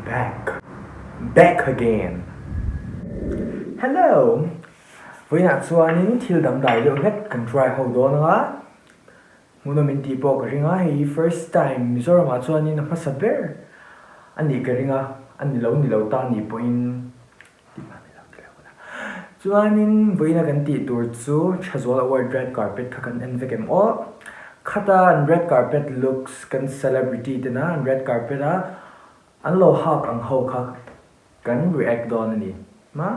back. Back again. Hello! Vawiinah chuanin thil dangdai deuh hlek kan try ho dawn ang a, hmuhnawm in tih pawh ka ring a, hei hi first time Mizoramah chuanin a hmasa ber a nih ka ring a, a ni lo ni lo ta nih pawhin Chuanin vawiina kan tih tur chu Thazual Award red carpet kha kan en vek em aw. Khata an red carpet looks kan celebrity tena an red carpet a an lo hak ang ho kha kan react dawn a ni ma.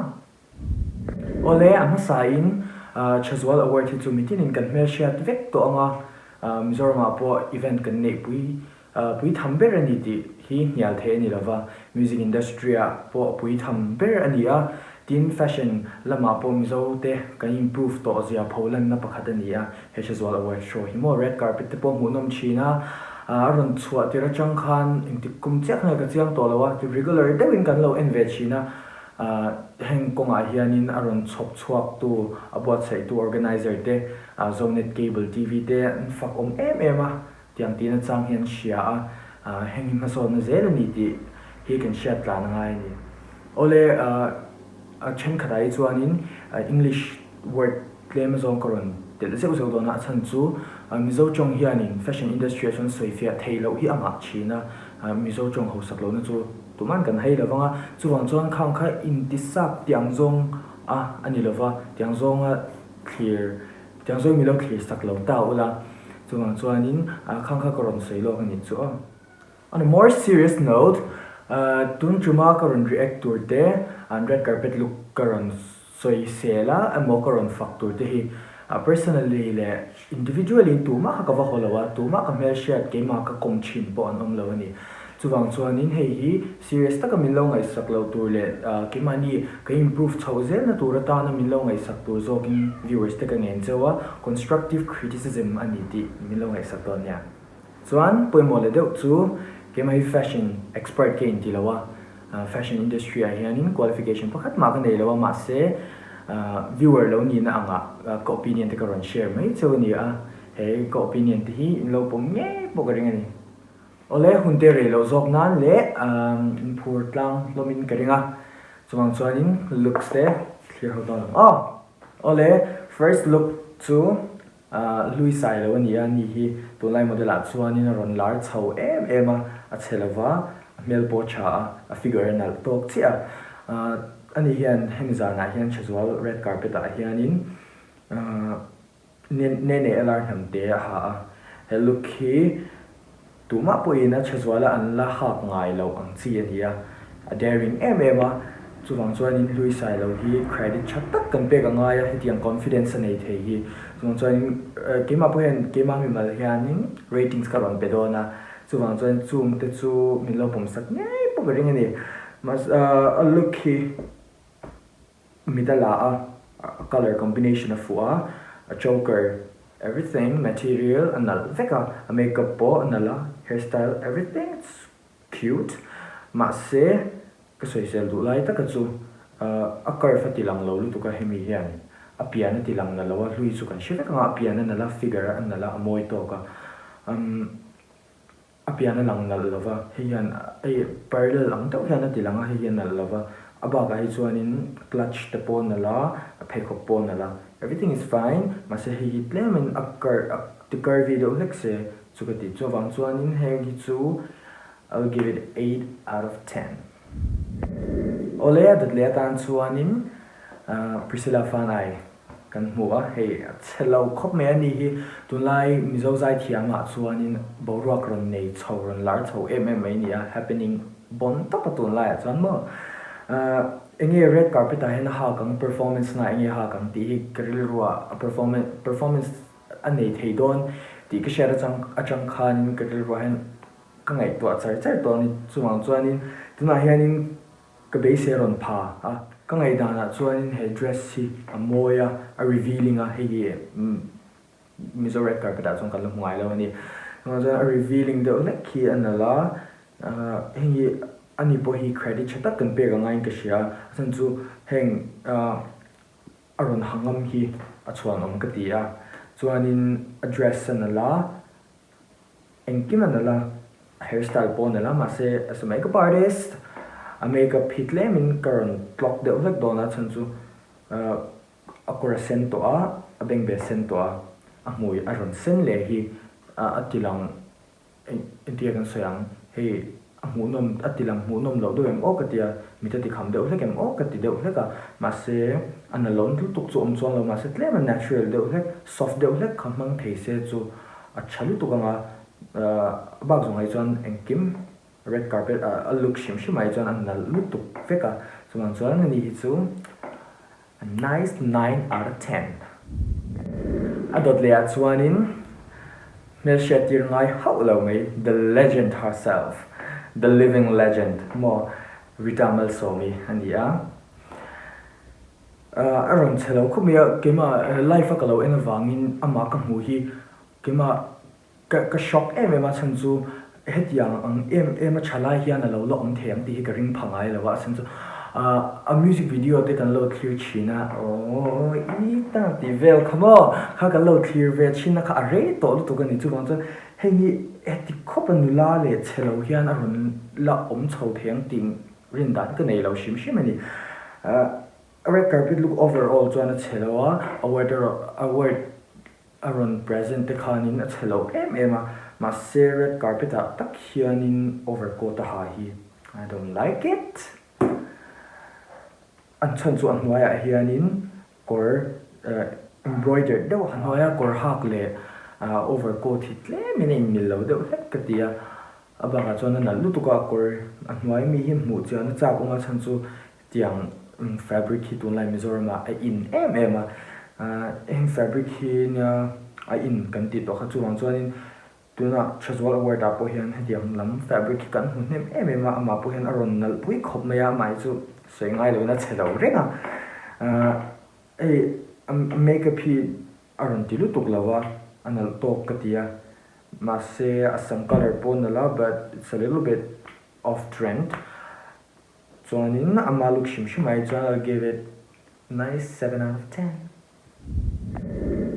Awle a hmasain Thazual Award hi chu mitinin kan hmelhriat vek tawh ang a, Mizoramah pawh event kan neihpui Pui tham ber a ni tih hi hnial theih a ni lova, music industry-ah pawh pui tham ber a ni a, tin fashion lamah pawh Mizo te kan improve tawh zia pholanna pakhat a ni a, he Hrezual Award show hi maw red carpet te pawh hmuhnawm thin a, a rawn chhuah tir atang khan engtik kum chiah khan ka chiang tawh lo a, regular deuhin kan lo en ve thin a, heng kawngah hianin a rawn chhawp chhuaktu, a buatsaihtu organizer te, Zonet Cable TV te an fak awm em em a. Tiang tihna chang hi an hria a, heng hi hmasawnna zel a ni tih hi kan hriat tlan a ngai a ni. Awle, a thenkhatah hi chuanin English word tlem azawng ka rawn telh zeuh zeuh dawn a, a chhan chu Mizo tawng hianin fashion industry ah chuan sawifiah theih loh hi a ngah thin a, Mizo tawng hausak lohna chu tuman kan hai lo vang a, chuvang chuan khang kha intisap tiang zawng a a ni lova, tiang zawnga thlir Tiang zawng milo thlir sak lo ta ula, chuvang chuanin khang kha ka rawn sawi lawk a nih chu aw. On a more serious note, tun tuma ka rawn react tur te, an red carpet look ka rawn sawi sel a emaw ka rawn fak tur te hi personally leh individually tumah kha ka va haw lo a, tumah ka hmelhriat keimah ka kawm thin pawh an awm lo a ni. Chuvang chuanin hei hi serious taka min lo ngaihsak lo tur leh keimahni ka improve chhoh zelna tur atana min lo ngaihsak tur zawkin viewers te ka ngen cheu a, constructive criticism a ni tih min lo ngaihsak dawn nia. Chuan pawimawh leh deuh chu keimah hi fashion expert ka inti lo a, fashion industry ah hianin qualification pakhat mah ka nei lo a mahse viewer lo nihna angah ka opinion te ka rawn share mai cheu a ni a, he ka opinion te hi in lo pawm ngei pawh ka ring a ni. Awle, hun te rei loh zawk nan leh in phur tlang hlawmin ka ring a, chuvang chuanin looks te thlir ho dawn ang aw. Awle, first look chu hlui sai lo a ni a, ni hi tunlai model ah chuanin a rawn lar chho em em a, a chhe lova, a hmel pawh a tha a, a figure a nalh tawk chiah a. Ani hian hemi zanah hian Thazual red carpet ah hianin Nene LR hnamte a ha a, he look hi tumah pawhin a thazuala an la hak ngai loh ang chi a ni a, a daring em em a, chuvang chuanin Hlui Sailo hi credit tha tak kan pek a ngai a, hetiang confidence a nei thei hi, chuvang chuanin keimah pawh hian keimah mimal hianin ratings ka rawn pe dawn a, chuvang chuan chungte chu min lo pawmsak ngei pawh ka ring a ni, mahse a look hi. Mit a la a, a colour combination a fuh a, a choker everything material a nalh vek a, a makeup pawh a nalh a, hairstyle everything it's cute mahse ka sawisel duh lai taka chu a curve a ti lang lo lutuk a hemi hian a pian a ti lang na lo a hlui chu kan hre vek ang a, a pian a nalh a figure a nalh a a mawi tawk a umm. A pian a lang nalh lo va, hei hian hei parallel ang deuh hian a ti lang a, hei hi a nalh lo va, a bakah hi chuanin clutch te pawh a nalh a, a pheikhawk pawh a nalh a, everything is fine, mahse hei hi tlemin a cur a ti curvy deuh hlek se chu ka ti, chuvang chuanin heng hi chu I'll give it eight out of ten. Awle a dawt leh atan chuanin Priscilla Fanai Kan hmu a, hei a chhe lo khawp mai a ni hi. Tunlai Mizo zaithiamah chuanin boruak rawn nei chho, rawn lar chho em em mai a ni a, happening bawn tawp a tunlaiah chuan maw. Enge red carpet ah hian a hak ang, performance na enge a hak ang tih hi ka rilruah a performance performance a nei thei dawn tih ka hriat atang atang khanin ka rilruah hian ka ngaihtuah char char tawh a ni. Chuvang chuanin tunah hianin Ka beisei a rawn pha a, ka ngaihdanah chuanin he dress hi a mawi a, a revealing a, hei hi Mizo red carpet ah chuan kan la hmu ngai lo a ni. Chuvang chuan a revealing deuh hlek hi a nalh a, heng hi ani pawh hi credit tha tak kan pek a ngaiin ka hria a, a chhan chu heng a rawn ha ngam hi a chhuanawm ka ti a, chuanin a dress a nalh a, Engkim a nalh a, hairstyle pawh a nalh a, mahse as a makeup artist. A makeup hi tlemin ka rawn tlawk deuh hlek dawn a chhan chu a kawr a sen tawh a, a bengbeh a sen tawh a, a hmui a rawn sen leh hi a ti lang Entia kan sawi ang, hei a hmuhnawm, a ti lang hmuhnawm loh deuh em aw ka ti a, mit a ti kham deuh hlek em aw ka ti deuh hlek a, mahse a na lo lutuk chu awm chuang lo, mahse tlem a natural deuh hlek, soft deuh hlek kha hmang thei se chu a tha lutuk ang a, a bak zawng ah hi chuan engkim red carpet a look hrim hrim ah hi chuan a nalh lutuk vek a, chuvang chuan ani hi chu. A nice nine out of ten. A dawt leh ah chuanin hmelhriat tir ngai hauh lo mai the legend herself, the living legend maw Rita Malsawmi a ni a. A rawn chhe lo khawp mai a, keimah live a ka lo en avangin amah ka hmuh hi keimah Ka ka shock em em a chhan chu hetiang ang em em a tha lai hian a lo la awm thei ang tih hi ka ring pha ngai lo a, a chhan chu a music video te kan lo thlir thin a aww i ta tih vel kha maw kha kan lo thlir ve thin a kha a rei tawh lutuk a ni chuvang chuan hei hi heti khawp a nula leh chhe lo hian a rawn la awm chho thei ang tih rin dan ka nei lo hrim hrim a ni. Red carpet look overall chuan a chhe lo a, award erawh award A rawn present te khanin a chhe lo em em a, mahse red carpet ah tak hianin overcoat a ha hi I don't like it. An chhan chu a hnuaiah hianin kawr embroidered deuh a hnuaia kawr hak leh overcoat hi tlemin a inmil lo deuh hlek ka ti a, a bakah chuan a nalh lutuk a, kawr a hnuai mi hi hmuh chian a chak awm a chhan chu Tiang fabric hi tunlai Mizoramah a in em em a, heng fabric hi nia a in kan tih tawh kha chuvang chuanin tunah Thazual Award ah pawh hian hetiang lam fabric hi kan hmu hnem em em a, amah pawh hian a rawn nalh pui khawp mai a, amah hi chu sawi ngai loin a chhe lo reng a, hei a makeup hi a rawn ti lutuk lo a, a nalh tawk ka ti a, mahse a sam colour pawh a nalh a but it's a little bit off trend. Chuanin ama look hrim hrim ai chuan I'll give it nice seven out of ten.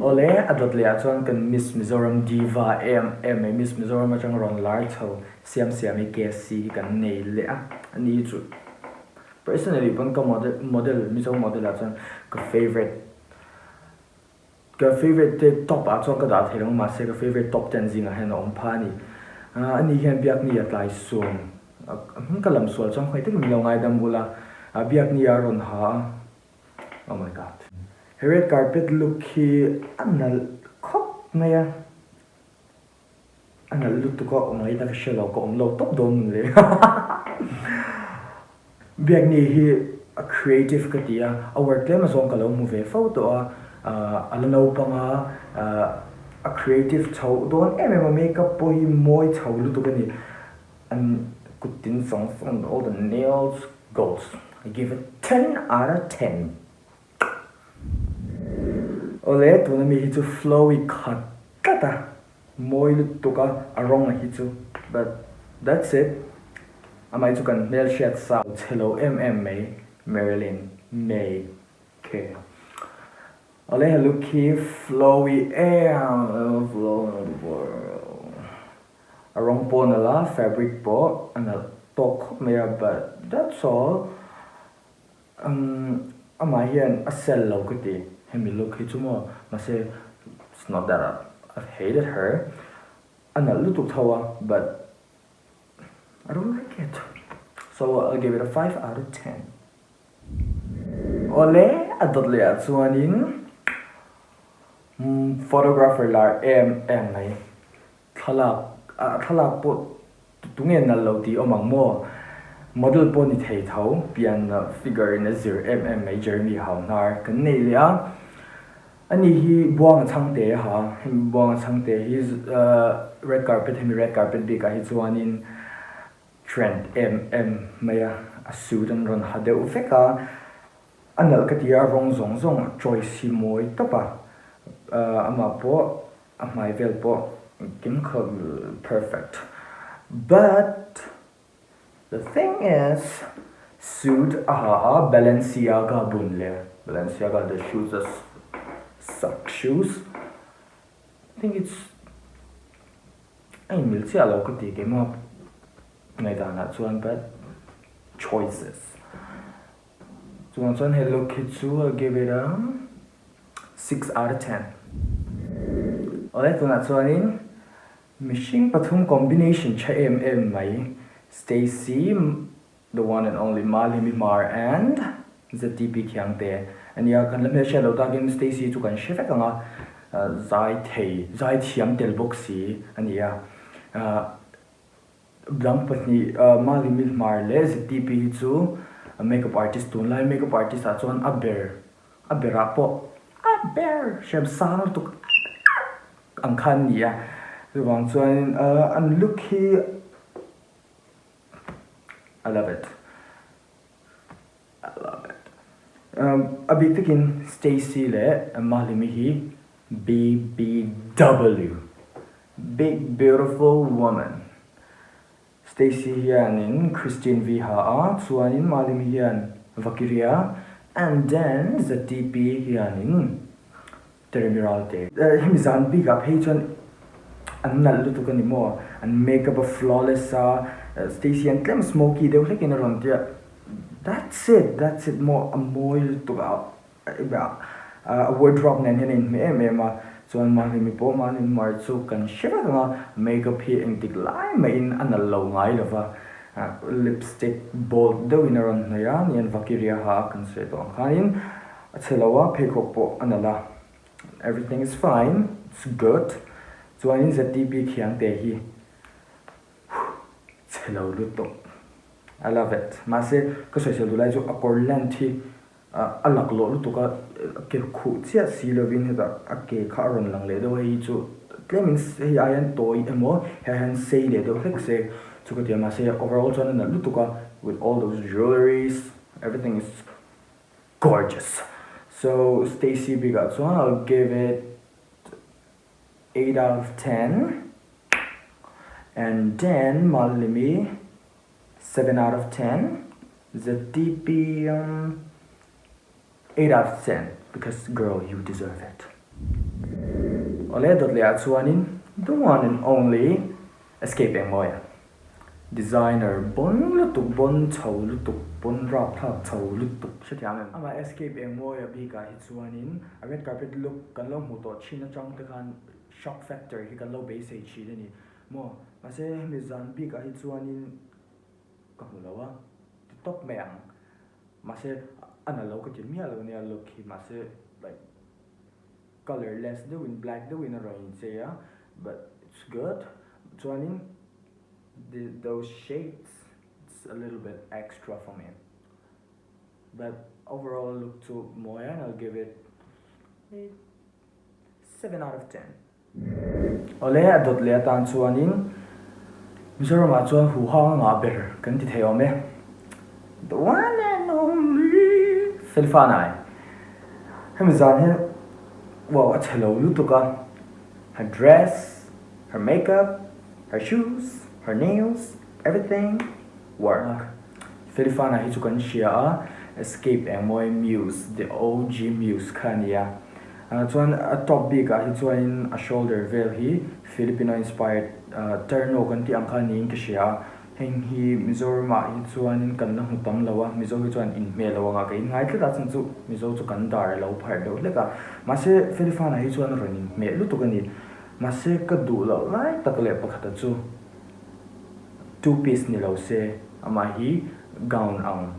Awle, a dawt leh ah chuan kan Miss Mizoram Diva em em mai Miss Mizoram atang rawn lar chho Siam Siami KSC hi kan nei leh a, ani hi chu personally pawn ka model model Mizo model ah chuan ka favourite Ka favourite te top ah chuan ka dah thei lo mahse ka favourite top ten zingah hian a awm pha a ni. Ani hian Biakni a tlai sum ka lam sual chuan khawi takin min lo ngaidam ula Biakni a rawn ha a oh my god. He red carpet look hi a nalh khawp mai a. A nalh lutuk a awm ngaihna ka hre lo, ka awm lo tawp dawn mun le. Biakni hi a creative ka ti a, a work tlem azawng ka lo hmu ve fo tawh a, a la naupang a, a creative chho dawn em em a, makeup pawh hi mawi chho lutuk a ni. An kut tin sawng sawng all the nails goals, I give it ten out of ten. Awle, tuna mi hi chu flowy khat tlat a, mawi lutuk a, a rawng a hi chu but that's it, amah hi chu kan hmelhriat sa chhe lo em em mai Marilyn May khe. Awle he look hi flowy em a rawng pawh a nalh a, fabric pawh a nalh tawk khawp mai a but that's all. Umm amah hian a sel lo ka ti, hemi look hi chu maw, mahse it's not that I've hated her, a nalh lutuk tho a but I don't like it so I'll give it a five out of ten. Awle a dawt leh ah chuanin photographer lar em em mai Thlalak ah thlalak pawh tunge nalh lo tih awm ang maw? Model pawh ni thei tho, pian figure in a zir em em mai Jeremy Hauhnar kan nei leh a. Ani hi Buanga Chhangte a ha, hemi Buanga Chhangte hi red carpet hemi red carpet bik ah hi chuanin trend em em mai a, a suit an rawn ha deuh vek a, a nalh ka ti a, a rawng zawng zawng a choice hi mawi tawp a, amah pawh A hmai vel pawh engkim kha perfect but the thing is suit a ha a Balenciaga bun leh Balenciaga the shoes are suck shoes I think it's a inmil chiah lo ka ti keimah ngaihdanah chuan but. choices. Chuvang chuan he look hi chu I'll give it a 6 out of 10. Awle tunah chuanin mihring pathum combination tha em em mai Stacy, the one and only Malimi Hmar and ZTP Khiangte a nia. Kan la hmelhriat loh takin Stacy chu kan hre vek ang a, zai thei, zai thiam tel bawk si a ni a. Dang pahnih Malimi Hmar leh ZTP hi chu makeup artist tunlai makeup artist ah chuan a ber a berah pawh a ber hriam sang lutuk ang kha an ni a, chuvang chuanin an look hi I love it I love it a bik takin Stacy leh Mahlimi hi BBW Big Beautiful Woman Stacy hianin Christine V ha a, chuanin Mahlimi hian Vakiria and then ZTP hianin Teremi Ralte. Hemi zan bikah phei chuan an nalh lutuk a ni maw? An makeup a flawless a, Stacy hian tlem smoky deuh hlekin a rawn ti a, that's it, that's it maw a mawi lutuk a. A wardrobe nen hian a inhmeh em em a, chuan mahni mi pawh mahni hmar chu kan hre vek ang a, makeup hi engtik lai mahin a nalh lo ngai lo va, lipstick bold deuhin a rawn hnawih a, nian vakiria ha a kan sawi tawh ang khanin a chhe lo a, pheikhawk pawh a nalh a, everything is fine, it's good, chuanin ZTP Khiangte hi chhe lo lutuk, I love it, mahse ka sawisel duh lai chu a kawr length hi A laklawh lutuk a, ke khuh chiah si lovin hetah a ke kha a rawn lang leh deuh a, hei chu tlemin hei ai hian tawi emaw hei ai hian sei leh deuh hlek se chu ka ti a, mahse overall chuan a nalh lutuk a, with all those jewelleries everything is gorgeous. So Stacy bikah chuan I'll give it 8 out of 10 and then Malimi 7 out of 10 ZTP um 8 out of 10 because girl you deserve it. Awle dawt leh ah chuanin the one and only Escape Engmawia designer bon lutuk bon chho lutuk bon rapthlak chho lutuk hrethiam em? Amah Escape Engmawia bikah hi chuanin a red carpet look kan lo hmuh tawh thin atang te khan shock factor hi kan lo beisei thin a ni maw mahse hemi zan bikah hi chuanin ka hmu lo a ti tawp mai ang mahse a na lo ka ti miah lo nia look hi mahse like colourless deuhin black deuhin a rawn inchei a but it's good chuanin the those shades it's a little bit extra for me but overall look chu mawi a I'll give it 7 out of 10. Awle, a dawt leh atan chuanin Mizoramah chuan huhang a ngah ber kan ti thei awm e. The one and only Felfanai. Hemi zan hian wow a chhe lo lutuk a, her dress, her makeup, her shoes, her nails, everything work. Felifana hi chu kan hria a, Escape engmawi Muse, the OG Muse kha a ni a. Chuan a top bik ah hi chuanin a shoulder vel hi Filipino inspired terno kan tih ang kha niin ka hria a. Heng hi Mizoram ah hi chuanin kan la hmu tam lo a, Mizo hi chuan inhmeh lo anga ka inngai tlat a, chhan chu Mizo chu kan dar a lo pharh deuh hlek a. Mahse Felifana hi chuan a rawn inhmeh lutuk a ni. Mahse ka duh loh lai tak leh pakhata chu. Two piece ni lo se, amah hi gown ang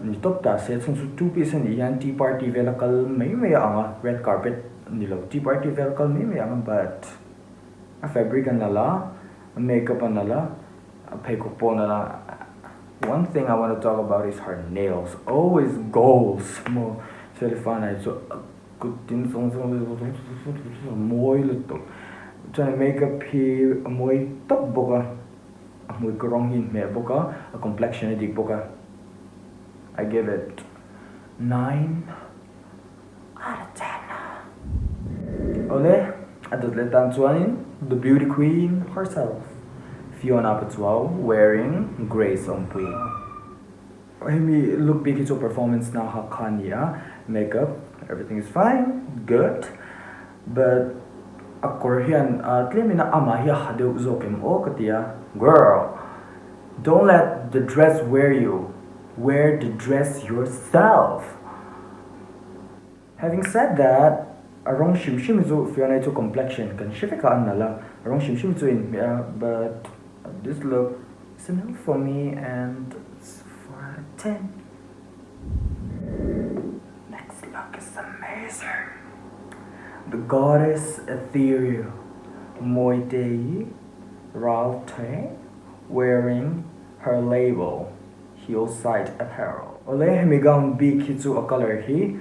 ni tawp ta se, chhung chu two piece a nih hian tea party vel a kal mai mai a ang a, red carpet ni lo, tea party vel a kal mai mai a ang a but a fabric a nalh a, a makeup a nalh a, a pheikhawk pawh a nalh a, one thing I want to talk about is her nails, always goals maw, Felifana hi chu a Kut tin zawng zawng a mawi lutuk chuan makeup hi a mawi tawp bawk a a hmui ka rawng hi a inhmeh bawk a a complexion a dik bawk a I give it 9 out of 10 awle a dawt leh tan chuanin the beauty queen herself Fiona Pachuau wearing Grace Awmpui. Hemi look bik hi chu performance na hak kha a ni a, makeup everything is fine, good but a kawr hian tlemin a amah hi a ha deuh zawk em aw ka ti a, girl! Don't let the dress wear you, wear the dress yourself. Having said that, a rawng hrim hrim chu Fiona chu complexion kan hre vek a, a nalh a, a rawng hrim hrim chu a inhmeh a, but this look is a no for me and it's 4 out of 10. Next look is amazing. The goddess ethereal Moitei Ralte wearing her label Hillside Apparel. Awle hemi gown bik hi chu a colour hi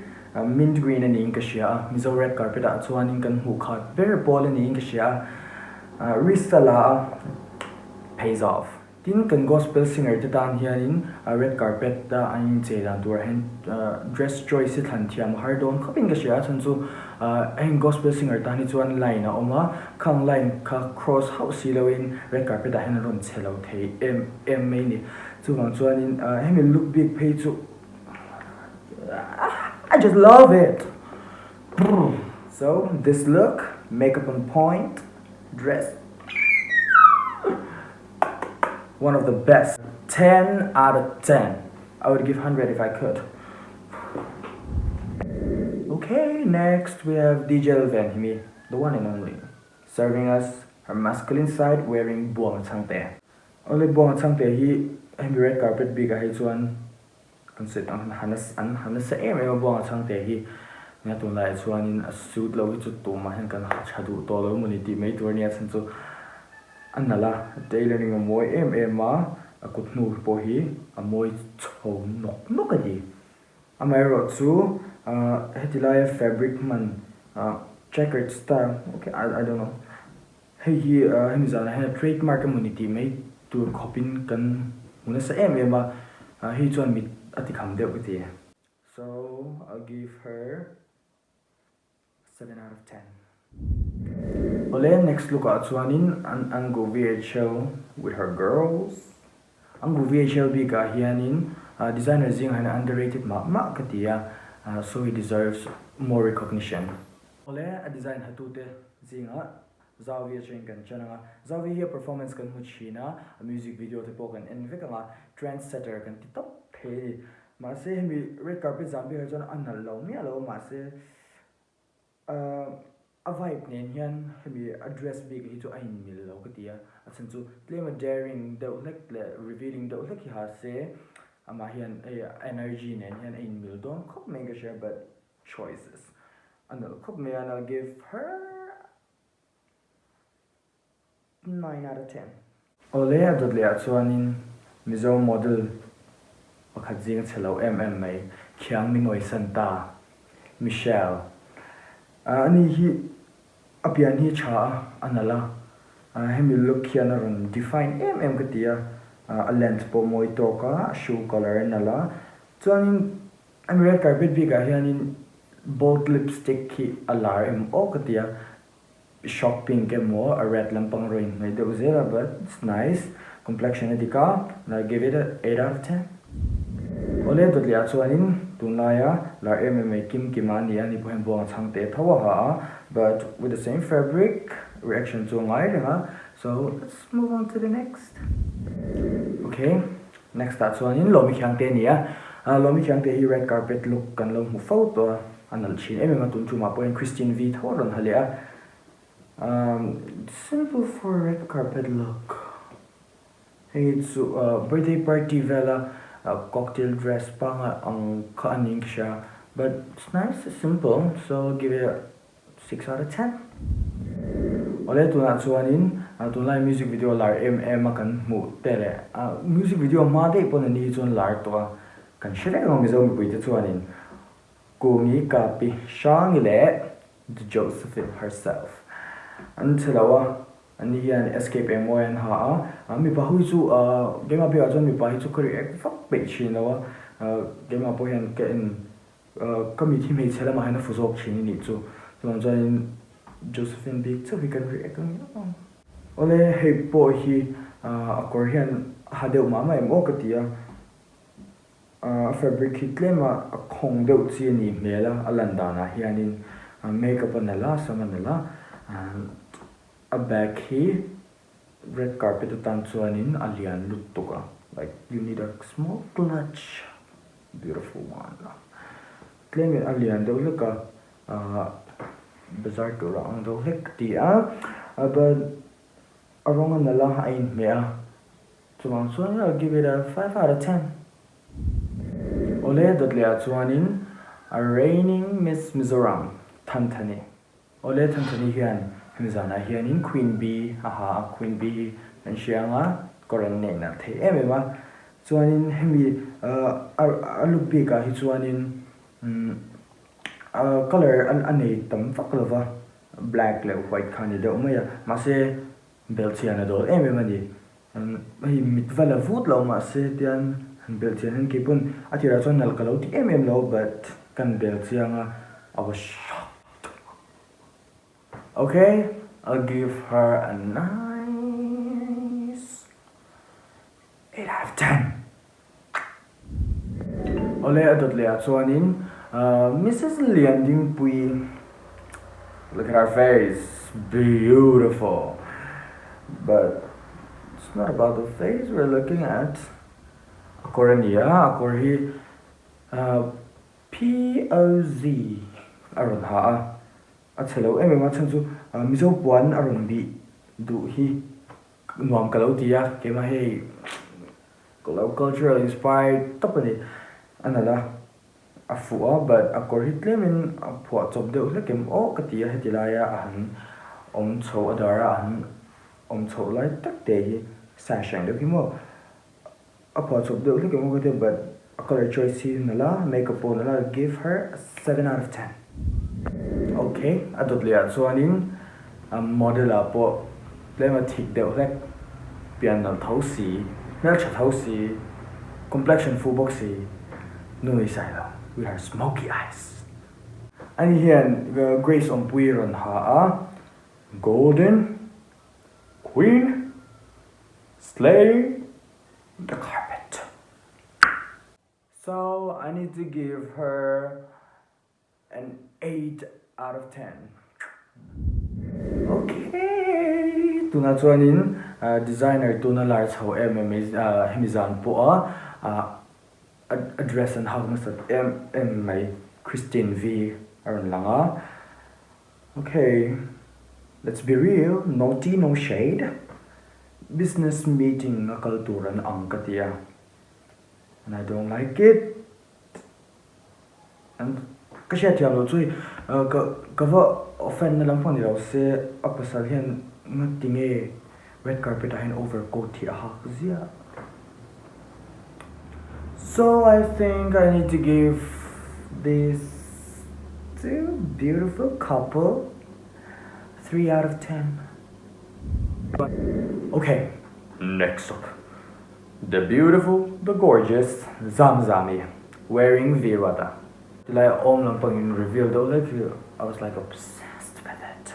mint green a niin ka hria a, Mizo red carpet ah chuanin kan hmuh khat ber pawl a niin ka hria a, wrist a la a, pays off. Tin, kan gospel singer te tan hianin red carpet a an inchei dan turah hian dress choice hi thlan thiam a har dawn khawpin ka hria a, chhan chu heng gospel singer tan hi chuan line a awm a, khang line kha cross hauh si loin red carpet ah hian an rawn che lo thei em em mai a ni. Chuvang chuanin hemi look bik phei chu I just love it! So, this look, makeup on point, dress. One of the best. 10 out of 10. I would give 100 if I could. Okay, next we have DJ Lalvenhimi, the one and only, serving us her masculine side wearing Buanga Chhangte. Awle Buanga Chhangte hi hemi red carpet bikah hi chuan An sawi tan han an han nasa em em a Buanga Chhangte hi nia tunlaiah chuanin a suit lo hi chu tumah hian kan ha tha duh tawh lo emawni tih mai tur ania chhan chu a nalh a, tailoring a mawi em em a, a kut hnu pawh hi a mawi chho nawk nawk a ni. Amaherawh chu heti laia fabric hman checkered style okay I don't know. Hei hi hemi zanah hian trade mark emawni tih mai tur khawpin kan hmu nasa em em a, hei chuan mit a ti kham deuh ka ti. So I'll give her 7 out of 10. Awle next look ah chuanin an Angu VHL with her girls. Angu VHL bikah hianin designer zingah hian a underrated mah mah ka ti a, so he deserves more recognition. Awle a design hatute zingah Zauvi atangin kan chan ang a, Zauvi hi a performance kan hmu thin a, a music video te pawh kan en vek ang a, trend setter kan ti tawp thei a ni. Mahse hemi red carpet zan bikah chuan a nalh lo miah lo a, mahse a vibe nen hian hemi a dress bik hi chu a inmil lo ka ti a, a chhan chu tlem a daring deuh hlek leh revealing deuh hlek hi ha se amah hian hei a energy nen hian a inmil dawn khawp mai ka hria but choices a nalh khawp mai a and I'll give her 9 out of 10. Awle a dawt leh ah chuanin Mizo model pakhat zing a chhe lo em em mai Khiang min awihsan ta Michelle ani hi a pian hi tha a a nalh a hemi look hian a rawn define em em ka ti a a length pawh mawi tawk a a shoe colour a nalh a chuanin An red carpet bikah hianin bold lipstick hi a lar em aw ka ti a, shock pink emaw a red lampang rawng inhnaih deuh zel a but it's nice, complexion a dik a and I give it a 8 out of 10. Awle dawtliah chuanin tunlaia lar em em mai Kim Kima a ni a, ani pawh hian buang a chhang teh tho a ha a but with the same fabric reaction chu a ngai reng a so let's move on to the next. Okay. Next ah chuanin Lawmi Khiangte a ni a, Lawmi Khiangte hi red carpet look kan lo hmu fo tawh a, a nalh thin em em a, tun tumah pawhin Christine V tho a rawn ha leh a, simple for red carpet look, hei chu birthday party vela cocktail dress panga ang kha a niin ka hria, but it's nice, it's simple, so give it a 6 out of 10. Awle tunah chuanin tunlai music video lar em em a kan hmuh te leh music video hma daih pawn ani hi chuan lar tawh a kan hre vek ang Mizo mipui te chuanin Kungi Kapi Hrangi leh The Josephine herself an che lo a ani hian Escape engmawi an ha a mipa ho hi chu keimah bikah chuan mipa hi chu ka react vak peih thin lo a keimah pawh hian ka en Ka mit hi hmeichhe lamah hian a fu zawk thin i nih chu. Chuvang chuanin Josephine bik chauh hi kan react ang ngiau ang. Awle hei pawh hi a kawr hian a ha deuh mah mah em aw ka ti a. A fabric hi tlem a a khawng deuh chi a nih hmel a, a lan danah hianin makeup a nalh a, sam a nalh a, a bag hi. Red carpet atan chuanin a lian lutuk a, like you need a small clutch, beautiful one. Tlemin a lian deuh hlek a, ahh bazar tur a ang deuh hlek ka ti a, but a rawng a nalh a, a inhmeh a, chuvang chuan I'll give it a five out of ten. Awle dawt leh ah chuanin a reigning Miss Mizoram Thanthani. Awle Thanthani hian hemi zanah hianin Queen Bee a ha a, Queen Bee hi kan hria anga kawr an neih nalh thei em em a, chuanin hemi a look bikah hi chuanin colour a nei tam vak lova, black leh white kha a ni deuh mai a, mahse belhchian a dawl em em a ni. Hei mit va la vut lo mahse tian han belhchian hian keipawn a tirah chuan nalh ka lo ti em em lo but kan belchiang a, I was shocked. Ok, I'll give her a nice 8 out of 10. Awle a dawt leh ah chuanin Missus Liandingpui look at her face beautiful but it's not about the face we're looking at a kawr a ni a a kawr hi POZ a rawn ha a a chhe lo em em a chhan chu Mizo puan a rawn bih duh hi nuam ka lo ti a keimah hei Ka lo cultural inspired tawp a ni. A nalh a, a fuh a but a kawr hi tlemin a phuah chawp deuh hlek em aw ka ti a heti laia a han awm chho a dar a a han awm chhoh lai tak te hi sash ang deuh hi maw a phuah chawp deuh hlek em aw ka ti a but a colour choice hi nalh a makeup pawh nalh a give her a seven out of ten. Ok, a dawt leh ah chuanin a model ah pawh tlem a thik deuh hlek, pian nalh tho si, hmeltha tho si, complexion fuh bawk si, nu ni sai lo, with her smoky eyes. Ani hian Grace Awmpui rawn ha a, Golden Queen Slay the Carpet. So I need to give her an 8 out of 10. Okay, tunah chuanin designer tuna lar chho em em mai hemi zan pawha a dress an hak nasat em em mai Christine V a rawn lang a. Okay, let's be real, no tea no shade, business meeting a kal tur an ang ka ti a and I don't like it. An ka hriat thiam loh chu hei ka ka va offend na lampang ni lo se a pasal hian ngati nge red carpet ah hian over coat hi a hak ziah. So I think I need to give this two beautiful couple 3 out of 10. Okay, next up. The beautiful, the gorgeous Zamzami wearing Virata. Tilai awm lampangin reveal deuh hlek hi I was like obsessed with it.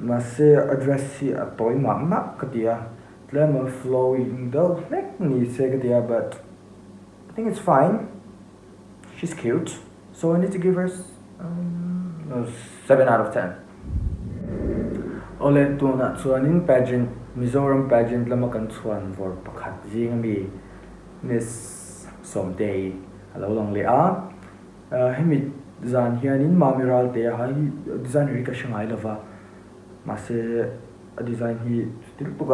Mahse a dress hi a tawi mah mah ka ti a, tlem a flowing deuh hlek ni se ka ti a but I think it's fine, she's cute so I need to give her 7 out of 10. Awle tunah chuanin pageant Mizoram pageant lama kan chhuan vawr pakhat zing ami Miss Sawmtei a lo lang leh a, hemi zan hianin Mami Ralte a hi designer hi ka hre ngai lova mahse a design hi chuti lutuk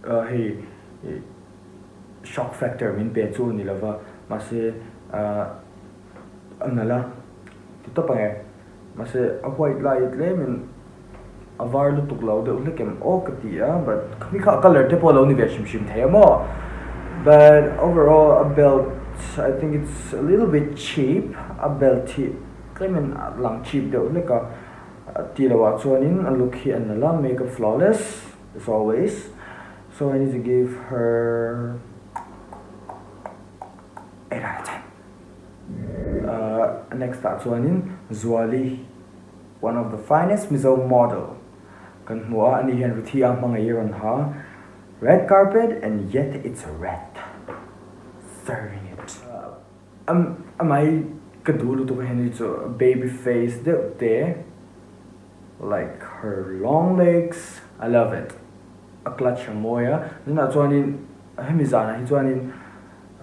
a hei shock factor min pe chu a ni lova mahse a nalh a ti tawp ang e. Mahse a white lai hi tlemin a var lutuk lo deuh hlek em aw ka ti a but khami kha a colour te pawh a lo ni ve hrim hrim thei a maw but overall a belt I think it's a little bit cheap a belt hi tlemin a lang cheap deuh hlek a tih loh ah chuanin a look hi a nalh a makeup flawless as always so I need to give her 8 out of 10. Next ah chuanin Zuali one of the finest Mizo model kan hmu a, ani hian Ruthi a hmangaih a rawn ha red carpet and yet it's red serving it. Amah hi ka duh lutuk a heni chu baby face deuh te like her long legs I love it. a clutch a mawi a, tunah chuanin hemi zanah hi chuanin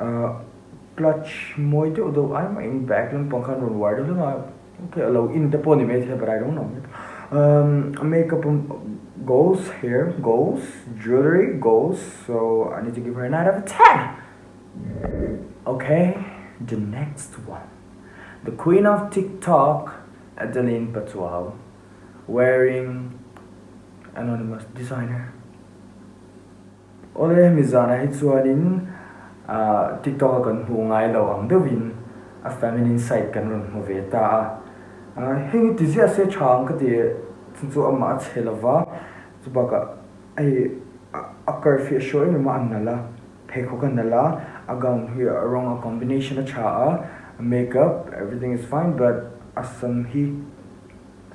ahh clutch mawi deuh deuh ai mahin bag lampang khan rawn uar deuh hlek a ok a lo in te pawh ni maithei a but I don't know umm makeup goals hair goals jewellery goals so I need to give her nine out of ten ok the next one the queen of tiktok Adeline Pachuau wearing anonymous designer. Awle hemi zanah hi chuanin ah TikTok a kan hmuh ngai lo ang deuhin a feminine side kan rawn hmu ve ta a. Ah heng hi ti ziah se tha ang ka ti chu chu amah a chhe lova chubakah hei a curve hi a hruai em em a a nalh a pheikhawk a nalh a a gown hi a rawng a combination a tha a makeup everything is fine but a sam hi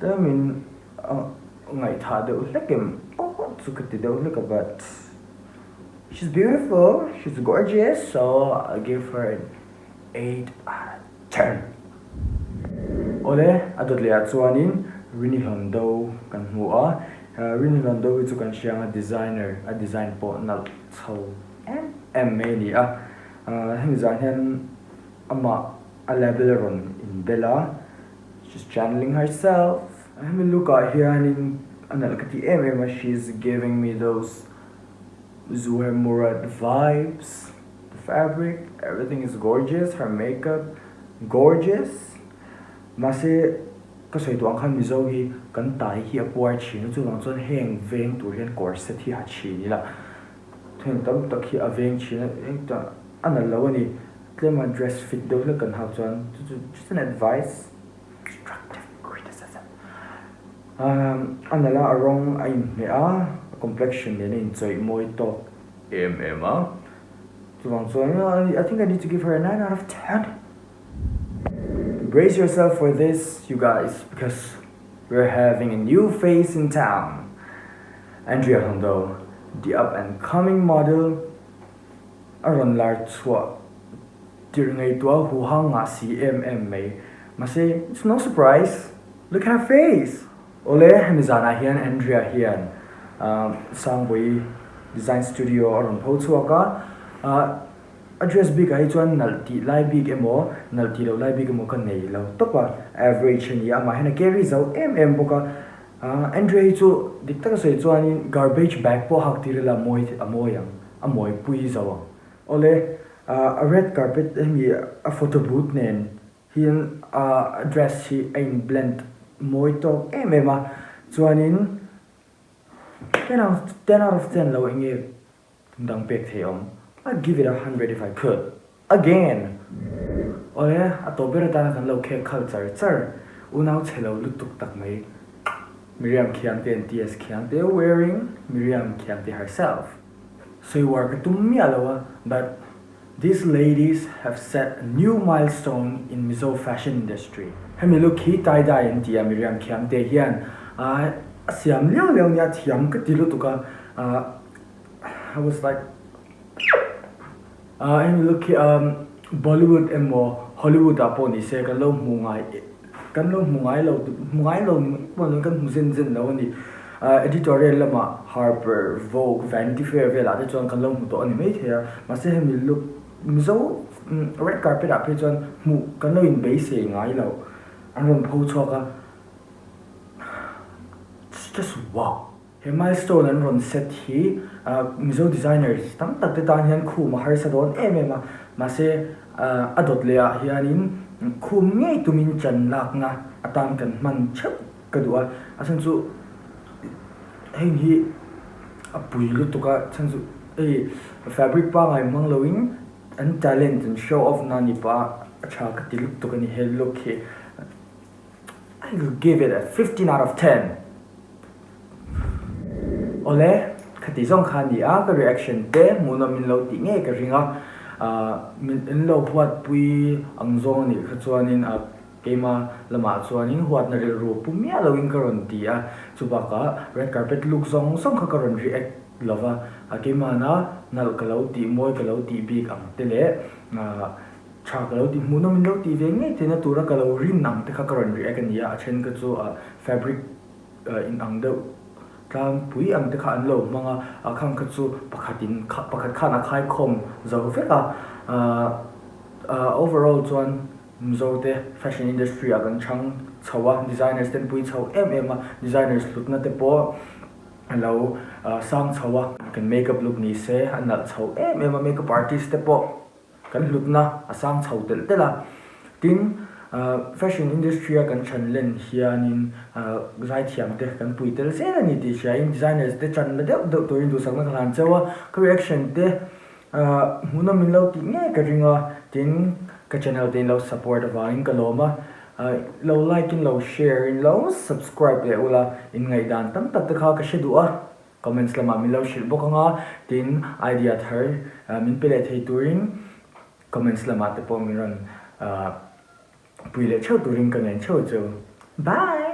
Tlemin a ngaihthah deuh hlek em aw chu ka ti deuh hlek a but she's beautiful, she's gorgeous so I give her an 8 out of 10. Awle a dawt leh ah chuanin Rini Hlondo kan hmu a, Rini Hlondo hi chu kan hria ang a designer a design pawh nalh chho em em mai a ni a, hemi zan hian amah a label a rawn inbel a. She's channeling herself. Hemi look ah hianin a nalh ka ti em em a, she's giving me those Zuhair Murad vibes, the fabric, everything is gorgeous, her makeup gorgeous. Mahse ka sawi duh ang khan Mizo hi kan tai hi a puar thin a, chuvang chuan heng veng tur hian corset hi ha thin ila, heng tam tak hi a veng thin a, heng tah a nalh lo a ni. Tlema dress fit deuh hlek kan hak chuan chu chu just an advice, constructive criticism. A nalh a, a rawng a inhmeh a, a complexion nen a inchawih mawi tawk em em a. Chuvang chuan I think I need to give her a 9 out of 10. Brace yourself for this you guys because we're having a new face in town. Andrea Hondo, the up and coming model. A rawn lar chhuah tirh ngaihtuah huhang ngah si em em mai. Mahse, it's no surprise! Look at her face! Awle, hemi zanah hian Andrea hian Sangbawi design studio a rawn pho chhuak a. A dress bikah hi chuan nalh tih lai bik emaw, nalh tih loh lai bik emaw ka nei lo tawp a. Average a ni a, amah hian a carry zo em em bawk a. Andrea hi chu dik taka sawi chuanin garbage bag pawh hak tir ila a mawi ang. A mawipui zo ang. Awle, a red carpet hemi a photo booth nen hian a dress hi a in blend mawi tawk em em a, chuanin ten out of ten out of ten lo enge dang pek thei awm, I'd give it a hundred if I could again. Awle, a tawp ber atana kan lo khek khal char char, unau chhe lo lutuk tak mai Miriam Khiangte and TS Khiangte wearing Miriam Khiangte herself. Sawiuar ka tum miah lo a, but these ladies have set a new milestone in Mizo fashion industry. Hemi look hi tie dye an ti a, Miriam Khiangte hian a siam liau liau nia thiam ka ti lutuk a, I was like Hemi look hi Bollywood emaw Hollywood ah pawh ni se kan lo hmu ngai kan lo hmu ngai lo hmu ngai lo ni mai pawh ni kan hmu zen zen lo a ni. Editorial lamah Harper, Vogue, Vanity Fair velah te chuan kan lo hmu tawh a ni maithei a, mahse hemi look Mizo red carpet ah phei chuan hmuh kan lo inbeisei ngai lo an rawn pho chhuak a, it's just wow! He milestone an rawn set hi Mizo designers tam tak te tan hian khum a harsa dawn em em a, mahse a dawt leh ah hianin khum ngei tumin chan lakna atan kan hman theuh ka duh a, a chhan chu heng hi a pui lutuk a, chhan chu hei fabric pangngai hmang loin an talent an show off na ni pah a tha ka ti lutuk a ni he look hi I will give it a 15 out of 10. Awle, khati zawng kha a ni a, ka reaction te hmuhnawm min lo tih ngei ka ring a, min in lo huatpui ang zawng a nih kha chuanin keima lamah chuanin huatna rilru pu miah loin ka rawn ti a, chubakah red carpet look zawng zawng kha ka rawn react lova, keimahna nalh ka lo tih mawi ka lo tih bik ang te leh tha ka lo tih hmuhnawm in lo tih ve ngei theihna tura ka lo rin ang te kha ka rawn react a ni a, a then kha chu fabric. in ang deuh. Tlangpui ang te kha an lo hmang a, a khang kha chu pakhatin pakhat khan a khaikhawm zo vek a. Ahh overall chuan Mizo te fashion industry ah kan chhang chho a, designers te an pui chho em em a, designers hlutna te pawh a lo sang chho a, kan makeup look ni se a nalh chho em em a, makeup artist te pawh Kan hlutna a sang chho telh telh a, tin fashion industry a kan chhan len hianin zaithiam te kan pui tel zel a ni tih hriain designers te chan la deuh deuh turin duhsakna ka hlan cheu a, ka reaction te hmuhnawm min lo tih ngei ka ring a, tin ka channel te in lo support avangin ka lawm a, lo like in lo share in lo subscribe leh ula in ngaihdan tam tak te kha ka hre duh a. Comments lamah min lo hrilh bawk ang a, tin idea thar min pe leh thei turin comments lamah te pawh min rawn pui leh theuh turin ka ngen theuh chu. Bye!